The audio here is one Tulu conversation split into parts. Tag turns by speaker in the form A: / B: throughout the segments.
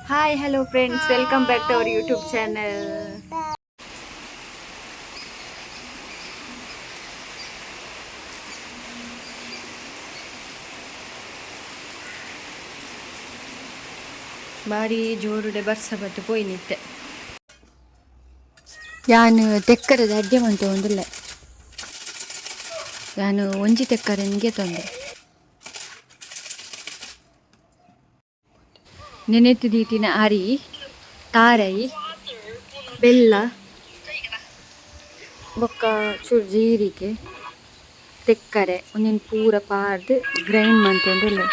A: Hi hello friends, welcome back to our YouTube channel. ಬಾರಿ ಜೋರುಡೆ ಬರ್ಸ ಬತ್ತು ಪೋಯಿನಿತ್ತೆ. ಯಾನ್ ತೆಕ್ಕರದ ಅಡ್ಡೆ ಮಂತೆ ಒಂದುಲ್ಲೆ. ಯಾನು ಒಂಜಿ ತೆಕ್ಕರೆ ತೊಂದೆ ನೆನೆತ್ತು ದೀತಿನ ಅರಿ, ತಾರೈ, ಬೆಲ್ಲ ಬೊಕ್ಕ ಚೂರು ಜೀರಿಗೆ, ತೆಕ್ಕರೆ ಒಂದೊಂದು ಪೂರ ಪಾರ್ದು ಗ್ರೈಂಡ್ ಮಂತೊಂದುಲ್ಲೆ.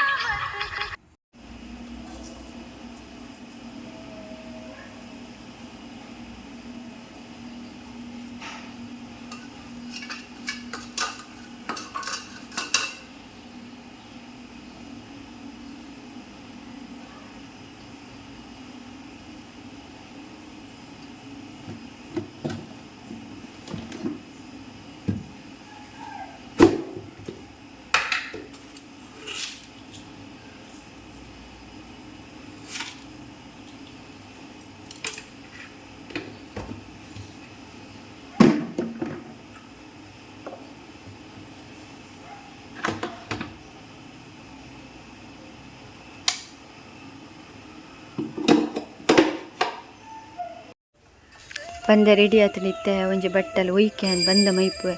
A: ಬಂದ ರೆಡಿ ಆತನಿತ್ತೆ. ಒಂಜಿ ಬಟ್ಟಲ್ ಒಯ್ಕೆ ಬಂದ ಮೈಪು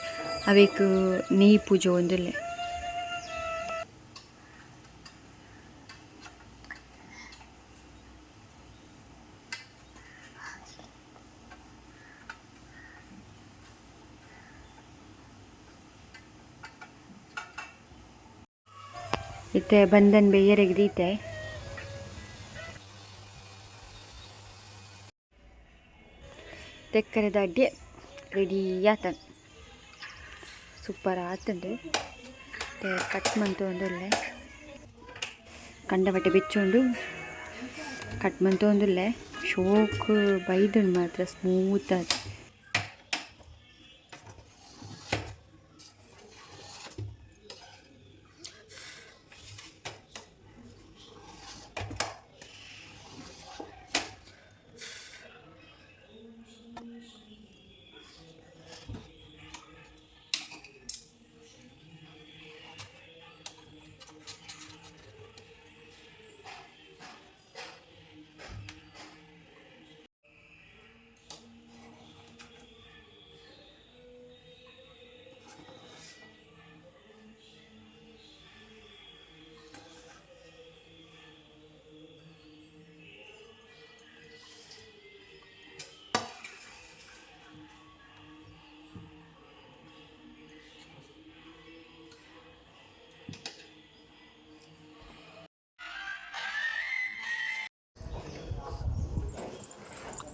A: ಅವೇಕ್ ನೆಯ್ ಪೂಜೆ ಒಂದುಲ್ಲೆ. ಇತ್ತೆ ಬಂದನ್ ಬೇಯರೆಗ್ ದೀತೆ. ತೆಕ್ಕರೆದ ಅಡ್ಡೆ ರೆಡಿ ಆತನ್, ಸೂಪರ್ ಆತುಂಡು. ಕಟ್ ಮಂತು ಒಂದುಲ್ಲೆ. ಕಂಡಬಟ್ಟೆ ಬೆಚ್ಚುಂಡು, ಕಟ್ ಮಂತು ಒಂದುಲ್ಲೆ. ಶೋಕ್ ಬೈದುಂಡು ಮಾತ್ರ ಸ್ಮೂತ್ ಆದ್.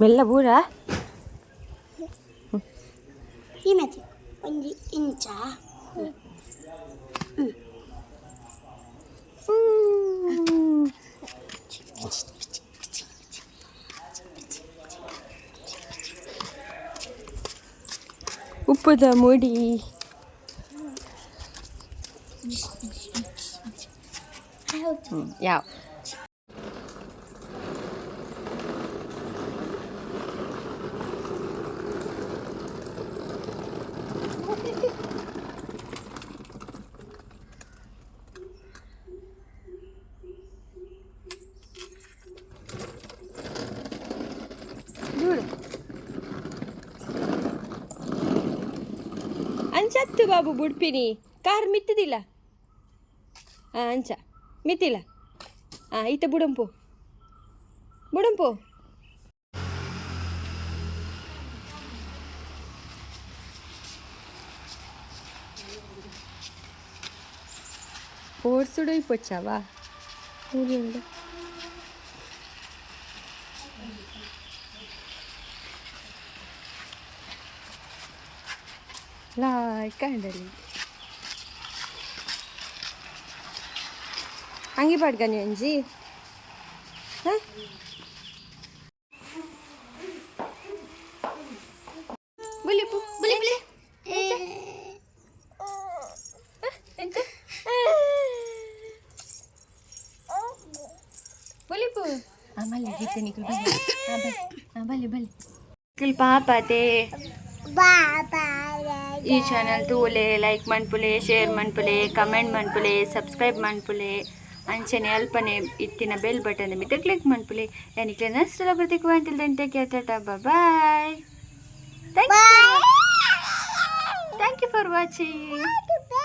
A: ಮೆಲ್ಲ ಬೂರ.
B: ಸೀಮೆತಿ ಒಂಜಿ ಇಂಚ.
A: ಉಪ್ಪುದ ಮುಡಿ. ಯಾವ ಅಂಚತ್ತು ಬಾಬು ಬುಡ್ಪಿನಿ ಕಾರ್ ಮಿತ್ತದಿಲ್ಲ. ಹಾಂ, ಅಂಚ ಮಿತ್ತಿಲ್ಲ. ಹಾಂ, ಈತ ಬುಡಂಪು ಬುಡಂಪು. ಫೋರ್ಸುಡು ಪೊಚ್ಚವಾ ಊರಿಂದ. ಲಾಯ್ಕ್ ಅಂಡಲಿ ಅಂಗಿ ಪಾಡ್ಕನಿ ಒಂಜಿ. ಹಾಂ, ಬುಲಿಪು ಬುಲಿ ಬುಲಿ ಎಂಚ ಬುಲಿಪು. ಮಲ್ಲೆ ಇತ್ತೆ ನಿಕುಲು ಬಲೆ. ಆ ಬಲೆ, ಆ ಬಲೆ ಬಲೆ. ನಿಕುಲು ಪಾಪತೆ.
B: ಬಾಬಾ.
A: ಈ ಚಾನಲ್ ತೂಲೆ, ಲೈಕ್ ಮನ್ಪುಲೆ, ಶೇರ್ ಮನ್ಪುಲೆ, ಕಮೆಂಟ್ ಮನ್ಪುಲೆ, ಸಬ್ಸ್ಕ್ರೈಬ್ ಮನ್ಪುಲೆ. ಅಂಚನೆ ಅಲ್ಪನೆ ಇತ್ತಿನ ಬೆಲ್ ಬಟನ್ ಮಿತ್ತ ಕ್ಲಿಕ್ ಮನ್ಪುಲೆ. ಯಾನಿಕ್ಲೆ ನೆಕ್ಸ್ಟ್ ಬರ್ತಿಕ್. Until then, take care, tata, bye. Thank you, thank you for watching.
B: Bye.